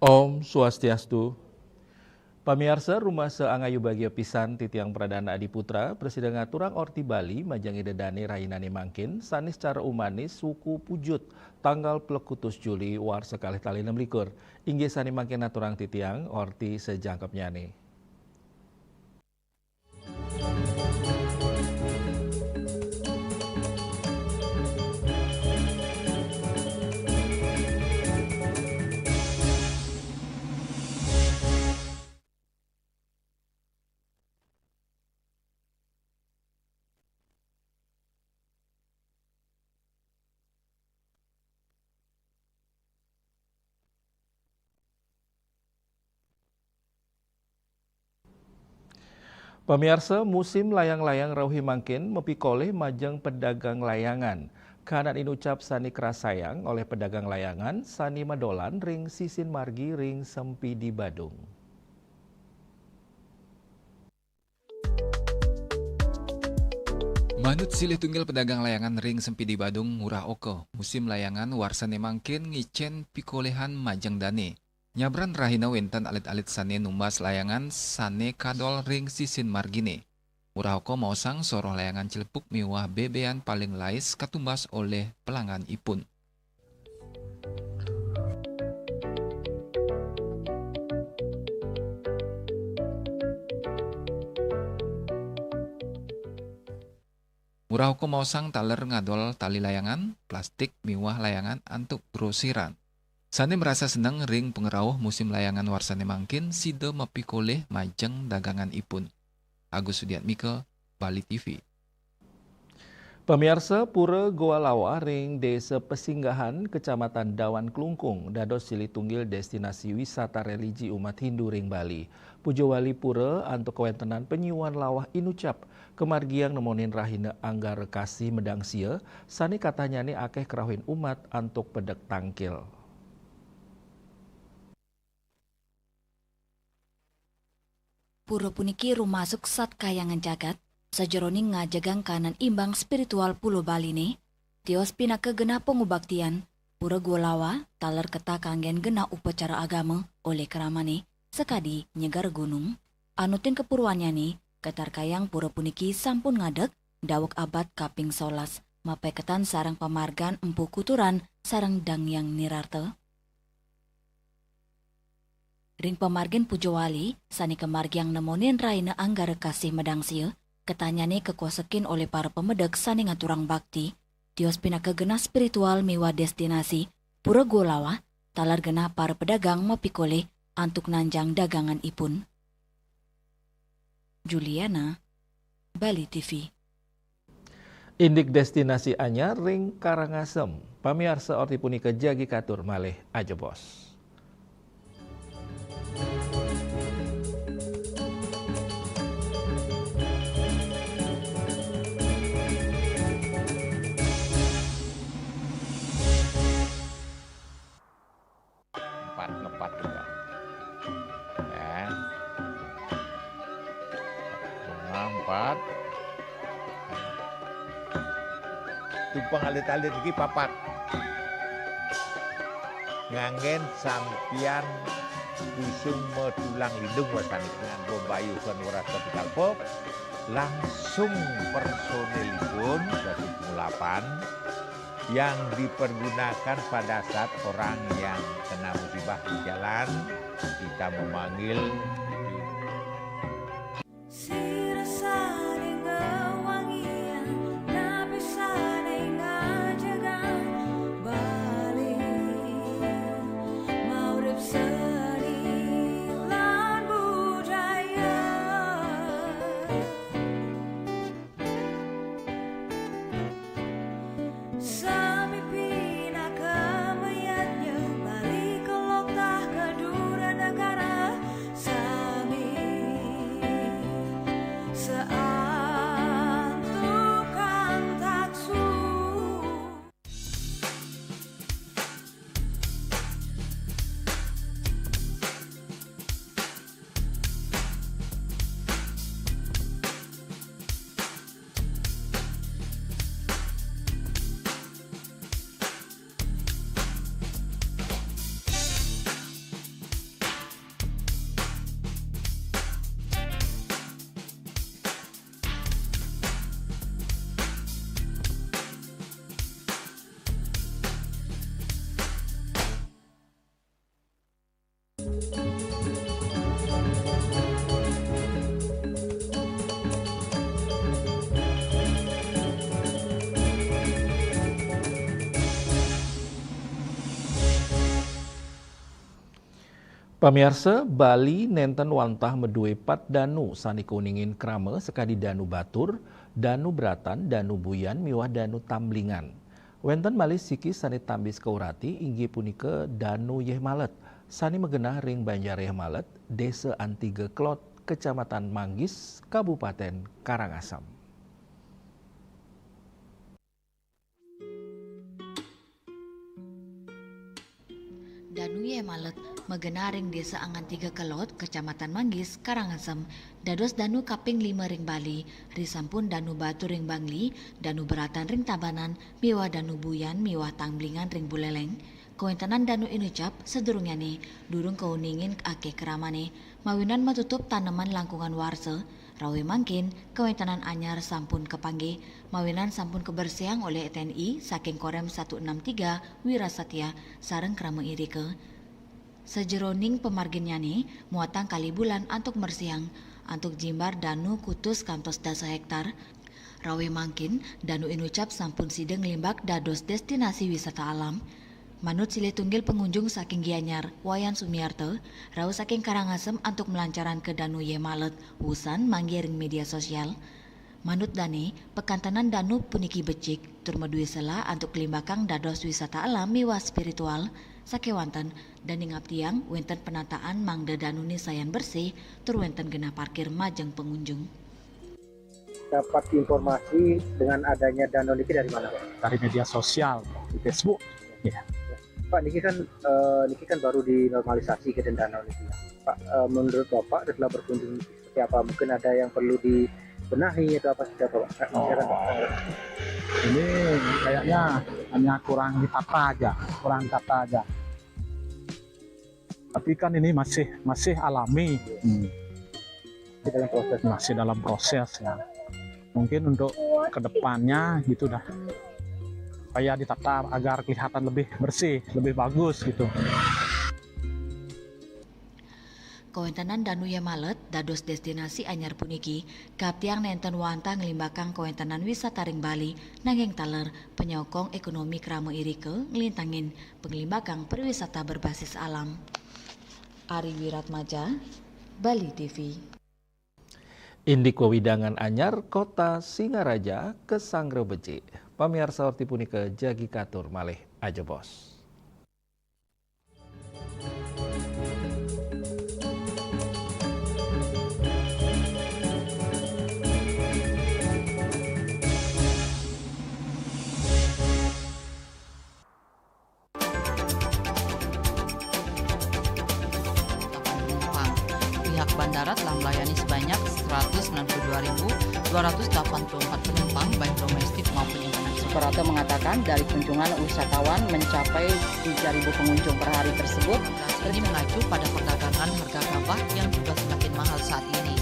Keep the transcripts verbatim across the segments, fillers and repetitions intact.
Om Swastiastu. Pamiarsa, rumasa angayu bagia pisan titiang Pradana Adi Putra, prasida ngaturang orti Bali majeng Ida Dane rahinane mangkin, sane secara umanis wuku Pujut, tanggal plekutus Juli warsa kalih tali enam likur. Inggih sane mangkin aturang titiang orti sajangkepnyane. Pamiarsa, musim layang-layang rauh mangkin mapikolih majeng pedagang layangan. Kahanan inucap sane karasayang olih pedagang layangan sane madolan ring sisin margi ring Sempidi Badung. Manut silih tunggil pedagang layangan ring Sempidi Badung, Ngurah Oka, musim layangan warsane mangkin ngicen pikolihan majeng dane. Nyabran rahina wenten alit-alit sane numbas layangan sane kadol ring sisin margine. Ngurah Oka maosang soroh layangan celepuk miwah bebean paling lais katumbas olih pelanggan ipun. Ngurah Oka maosang taler ngadol tali layangan, plastik miwah layangan antuk grosiran. Sane marasa seneng ring pangrauh musim layangan warsane mangkin sida mapikolih majeng dagangan ipun. Agus Sudiatmika, Bali T V. Pamiarsa, Pura Goa Lawa ring Desa Pesinggahan, Kecamatan Dawan Klungkung, dados silih tunggil destinasi wisata religi umat Hindu ring Bali. Pujawali pura antuk kawentenan panyiuan lawah inucap kamargiang nemonin rahina Anggara Kasih Medangsia, sane katahnyane akeh karauhin umat antuk pedek tangkil. Pura puniki rumasuk Sat Kahyangan Jagat, sajeroning ngajegang kahanan imbang spiritual Pulo Baline, tios pinaka genah pangubaktian, Pura Goa Lawa taler ketah kanggen genah upacara agama olih kramane, sakadi nyegar gunung. Anutin kapurwannyane, katarkayang pura puniki sampun ngadeg daweg abad kaping solas, mapaiketan sareng pamargan Empu Kuturan sareng Dang Hyang Nirartha. Ring pamargin pujawali, sane kamargiang nemonin rahina Anggara Kasih Medangsia, katahnyane kakosekin olih para pamedek sane ngaturang bakti, tios pinaka genah spiritual miwah destinasi Pura Goa Lawa, taler genah para pedagang mapikolih antuk nanjang dagangan ipun. Juliana, Bali T V. Indik destinasi anyar ring Karangasem. Pamiarsa, orti punika jagi katur malih ajebos. Empat, ngepat juga. Ya. Nah, empat. Tumpeng alit-alit iki papat. Nganggen sampian kusuma tulang lindung wasani nganggo bayu san weras kapital pop. Langsung personilipun dari pengulapan yang dipergunakan pada saat orang yang kena musibah di jalan, kita memanggil. Sira sane ngawangian, napi sane ngajegang Bali, maurip seni lan budaya. Sami pinaka mayadnya, balik ke loktah ke dura negara. Pamiarsa, Bali nenten wantah madue pat danu sane kauningin krama sakadi Danu Batur, Danu Beratan, Danu Buyan miwah Danu Tamblingan. Wenten malih siki sane tambis kaurati inggih punika Danu Yeh Malet, sane magenah ring Banjar Yeh Malet, Desa Antiga Kelod, Kecamatan Manggis, Kabupaten Karangasem. Danu Yeh Malet magenah ring Desa Angan Tiga Kelod, Kecamatan Manggis, Karangasem, dados danu kaping lima ring Bali, risampun Danu Batur ring Bangli, Danu Beratan ring Tabanan, miwah Danu Buyan miwah Tamblingan ring Buleleng. Kawentenan Danu Inucap sadurungnyane durung kauningin akeh kramane, mawinan matutup taneman langkungan warsa. Rawe mangkin, kawentenan anyar sampun kapanggih, mawinan sampun kabersihang olih T N I saking Korem satu enam tiga Wirasatya sareng krama irika. Sajeroning pamarginnyane muatang kali bulan antuk mersihang, antuk jimbar danu kutus kantos dasa hektar. Rawe mangkin, Danu Inucap sampun sida nglimbak dados destinasi wisata alam. Manut silih tunggil pangunjung saking Gianyar, Wayan Sumiarta, rauh saking Karangasem antuk malancaran ka Danu Yeh Malet, wusan manggih ring media sosial. Manut dane, pakantenan danu puniki becik, tur madue sela antuk kalimbakang dados wisata alam miwah spiritual. Sakewanten, dane ngaptiang wenten penataan mangda danune sayan bersih, tur wenten genah parkir majeng pangunjung. Dapat informasi dengan adanya danau niki dari mana, Pak? Dari media sosial, di Facebook. Ya. Pak, niki kan, eh, niki kan baru dinormalisasi ke danau niki. Pak, eh, menurut Bapak setelah berkunjung seperti apa? Mungkin ada yang perlu dibenahi atau apa seperti apa, Pak? Silakan, Pak. Oh. Ini kayaknya hanya kurang ditata aja, kurang ditata aja. Tapi kan ini masih, masih alami. Hmm. Masih dalam proses. Masih dalam proses, ya. Mungkin untuk kedepannya gitu dah. Supaya ditata agar kelihatan lebih bersih, lebih bagus gitu. Kawentenan Danu Yeh Malet dados destinasi anyar puniki, kaptiang nenten wantah nglimbakang kawentenan wisata ring Bali, nanging taler panyokong ekonomi krama irika nglintangin panglimbakang pariwisata berbasis alam. Ari Wiratmaja, Bali T V. Indik wewidangan anyar Kota Singaraja kasanggra becik. Pamiarsa, orti punika jagi katur malih ajebos. Pihak bandara telah melayani sebanyak seratus sembilan puluh dua ribu dua ratus delapan puluh empat penumpang, baik domestik maupun internasional. Suprapto mengatakan, dari kunjungan wisatawan mencapai tiga ribu pengunjung per hari tersebut. Ini mengacu pada perdagangan harga gabah yang juga semakin mahal saat ini.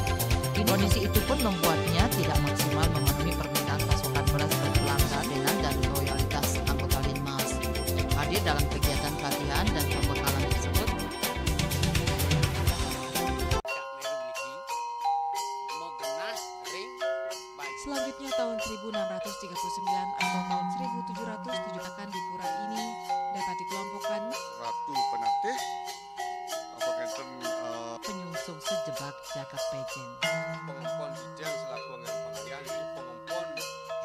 Kondisi itu pun membuatnya tidak maksimal memenuhi permintaan pasokan beras ke pelanggan dan loyalitas anggota Linmas. Hadir dalam kegiatan pelatihan dan pembekalan tersebut. Selanjutnya, tahun seribu enam ratus tiga puluh sembilan atau tahun seribu tujuh ratus tujuh akan di pura ini dapat dikelompokkan. Ratu Penatih, apa kenten, eh, penyungsung sejebak jagat Pejen. Pengempon Dijeng selaku anggaran pengalian, jadi pengempon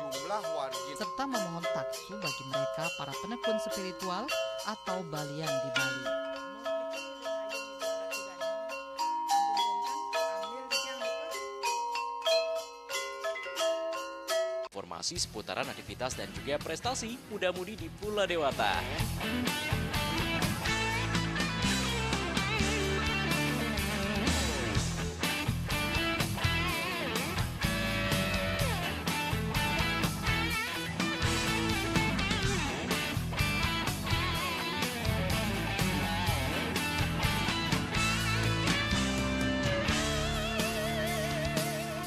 jumlah wargi. Serta memohon taksu bagi mereka para penekun spiritual atau balian di Bali. Informasi seputaran aktivitas dan juga prestasi muda-mudi di Pula Dewata.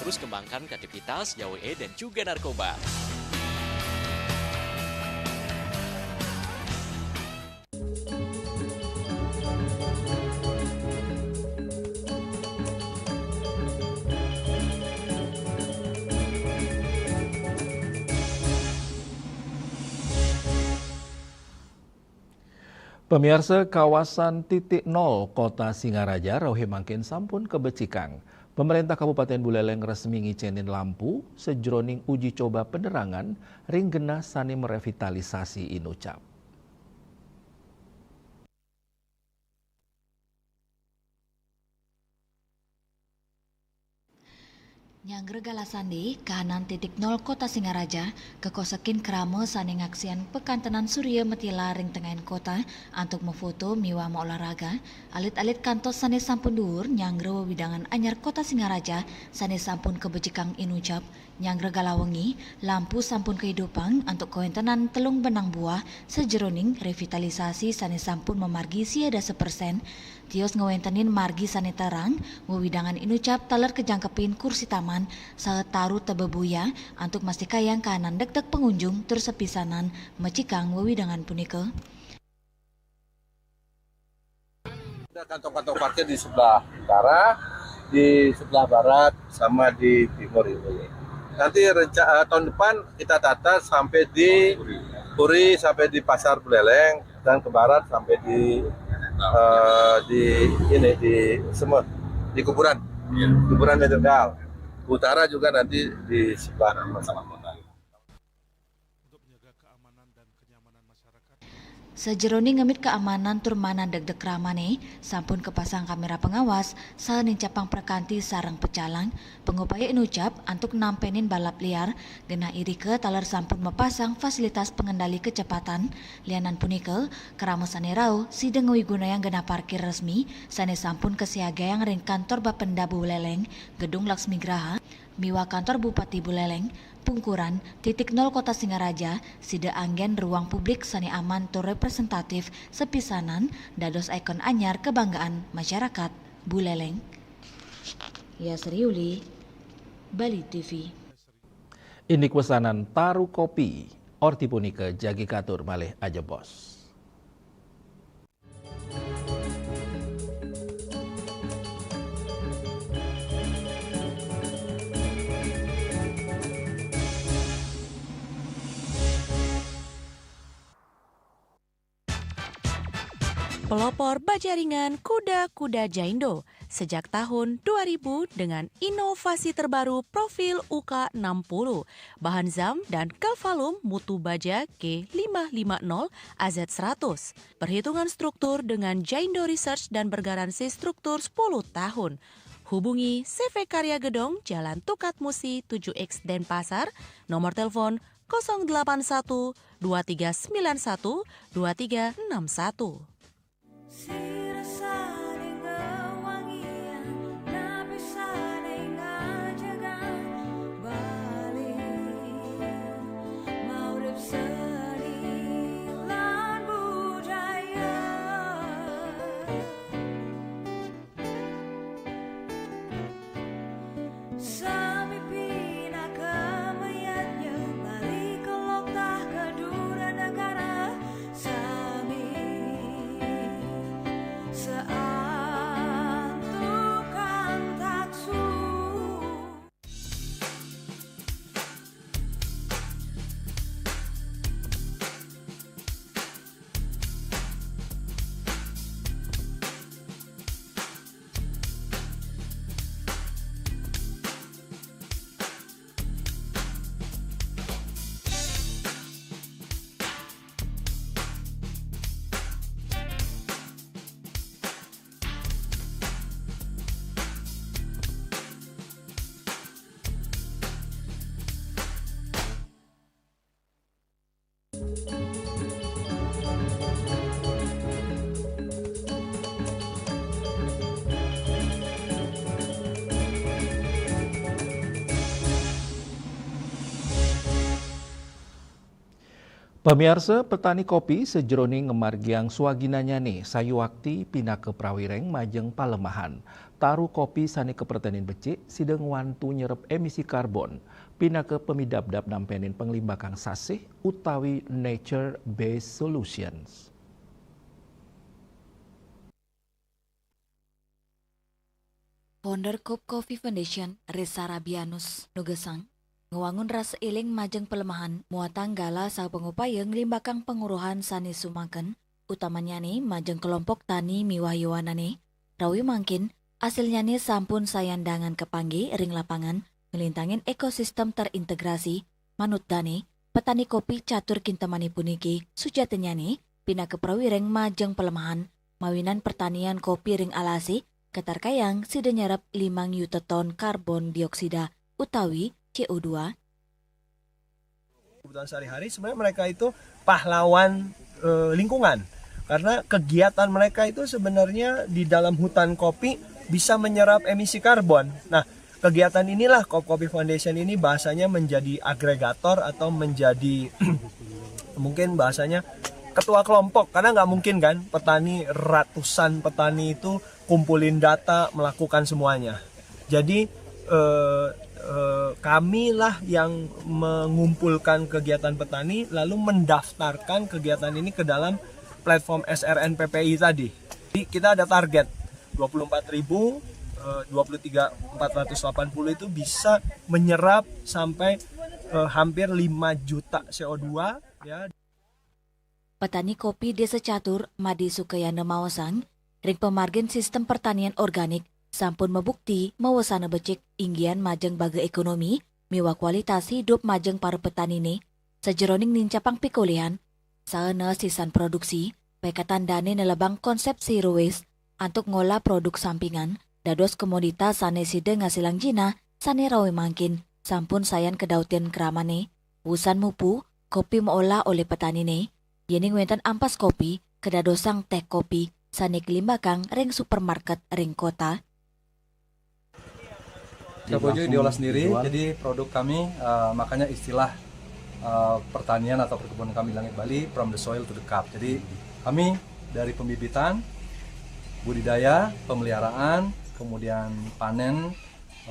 Terus kembangkan kreativitas, jauhi dan juga narkoba. Pemirsa, kawasan titik nol Kota Singaraja rauh mangkin sampun kabecikang. Pemerintah Kabupaten Buleleng resmi ngicenin lampu sajeroning uji coba penerangan ring genah sane merevitalisasi Inucap. Nyanggra galah sande, kahanan titik nol Kota Singaraja kakosekin krama sane ngaksian pakantenan surya matilar ring tengahing kota antuk mafoto miwah maolahraga. Alit-alit kantos sane sampun duur nyanggra wewidangan anyar Kota Singaraja sane sampun kabecikang Inucap. Nyanggra galah wengi, lampu sampun kaidupang antuk kawentenan telung benang buah sajeroning revitalisasi sane sampun mamargi sia dasa persen. Tios ngwentenin margi sane terang, wewidangan Inucap taler kajangkepin kursi taman saha taru tebebuyah antuk mastikayang kahanan degdeg pangunjung tur sapisanan mecikang wewidangan punika. Ada kantong-kantong parkir di sebelah utara, di sebelah barat, sama di timur ini. Nanti renca-, eh, tahun depan kita tata sampai di Puri, sampai di Pasar Buleleng, dan ke barat sampai di, eh, di ini, di Semut, di kuburan, kuburan Metodal. Utara juga nanti di sebelah. Sajeroning ngemit kaamanan tur manan degdeg kramane, sampun kapasang kamera pangawas saha nincapang prakanti sareng pecalang, pangupaya Inucap antuk nampenin balap liar, genah irika taler sampun mapasang fasilitas pangendali kacepatan. Lianan punika, krama sane rauh sida ngawigunayang genah parkir resmi sane sampun kasiagayang ring Kantor Bapenda Buleleng, Gedung Laksmi Graha, miwah Kantor Bupati Buleleng, pungkuran, titik nol Kota Singaraja, sida anggen ruang publik sane aman tur representatif sapisanan dados ikon anyar kabanggaan masyarakat Buleleng. Yasri Uli, Bali T V. Indik wesanan Taru Kopi, orti punika jagi katur malih ajebos. Pelopor baja ringan kuda-kuda Jaindo sejak tahun dua ribu dengan inovasi terbaru profil U K enam puluh, bahan zam dan Calvalum mutu baja K lima lima nol A Z seratus. Perhitungan struktur dengan Jaindo Research dan bergaransi struktur sepuluh tahun. Hubungi C V Karya Gedong, Jalan Tukat Musi tujuh X, Denpasar, nomor telepon kosong delapan satu dua tiga sembilan satu dua tiga enam satu. Sira sane ngawangian, napi sane ngajegang Bali, maurip seni lan budaya. Sami pinaka mayadnya, Bali kelok tah ka dura negara. Sami saantukan taksu. Pamiarsa, petani kopi sajeroning ngamargiang swaginanyane sayuwakti pinaka prawiréng majeng palemahan. Taru kopi sane kapretenin becik sida ngwantu nyerep emisi karbon, pinaka pamidabdab nampenin panglimbakang sasih utawi nature based solutions. Founder Coop Coffee Foundation, Risa Rabianus, nugesang, ngwangun rasa eling majeng palemahan, muatang galah saha pangupaya nglimbakang panguruhan sane sumaken, utamanyane majeng kelompok tani miwah yowanane. Rawi mangkin, asilnyane sampun sayan dangan kapangge ring lapangan, nglintangin ekosistem terintegrasi. Manut dane, petani kopi catur kintemani puniki, sujatinnyane pinaka prawiring majeng pelemahan, mawinan pertanian kopi ring alase, katarkayang sida nyerep limang yuta ton karbon dioksida utawi C O dua. Kebutuhan sehari-hari, sebenarnya mereka itu pahlawan eh, lingkungan, karena kegiatan mereka itu sebenarnya di dalam hutan kopi bisa menyerap emisi karbon. Nah, kegiatan inilah Kopi Foundation ini bahasanya menjadi agregator atau menjadi mungkin bahasanya ketua kelompok, karena nggak mungkin kan petani, ratusan petani itu kumpulin data, melakukan semuanya. Jadi eh, eh, kamilah yang mengumpulkan kegiatan petani lalu mendaftarkan kegiatan ini ke dalam platform S R N P P I tadi. Jadi kita ada target dua puluh empat ribu, eh, dua puluh tiga empat ratus delapan puluh itu bisa menyerap sampai eh, hampir lima juta C O dua, ya. Petani kopi Desa Catur, Made Sukayana maosang, ring pamargin sistem pertanian organik sampun mabukti mawasana becik inggihan majeng baga ekonomi miwah kualitas hidup majeng para petanine, sajeroning nincapang pikolihan, saha naas sisan produksi, paiketan dane nelebang konsep zero waste antuk ngolah produk sampingan dados komoditas sane sida ngasilang jinah sane rawe mangkin sampun sayan kadautin kramane. Wusan mupu, kopi maolah olih petanine, yening wenten ampas kopi kadadosang teh kopi sane kalimbakang ring supermarket ring kota. Kapojo diolah sendiri, jadi produk kami, eh, makanya istilah eh, pertanian atau perkebunan kami di Langit Bali, from the soil to the cup. Jadi kami dari pembibitan, budidaya, pemeliharaan, kemudian panen,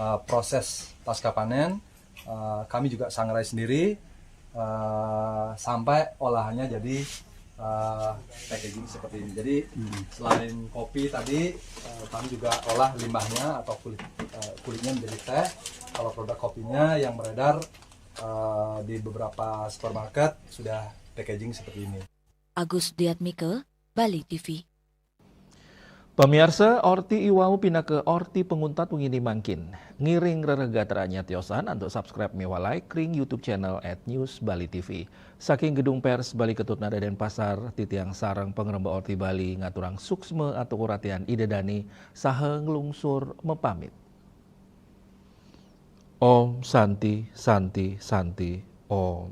eh, proses pasca panen, eh, kami juga sangrai sendiri, eh, sampai olahannya jadi eh, packaging seperti ini. Jadi selain kopi tadi, eh, kami juga olah limbahnya atau kulit eh, kulitnya menjadi teh. Kalau produk kopinya yang beredar eh, di beberapa supermarket sudah packaging seperti ini. Agus Diatmika, Bali T V. Pamiarsa, orti iwau pinaka orti panguntat wengi mangkin. Ngiring rereh gatra nya tiosan antuk subscribe miwah like ring YouTube channel at News Bali T V. Saking Gedung Pers Bali Ketut Nada Denpasar, titiang sareng pangremba Orti Bali ngaturang suksma antuk uratian Ida Dane saha nglungsur mapamit. Om Santi, Santi, Santi, Om.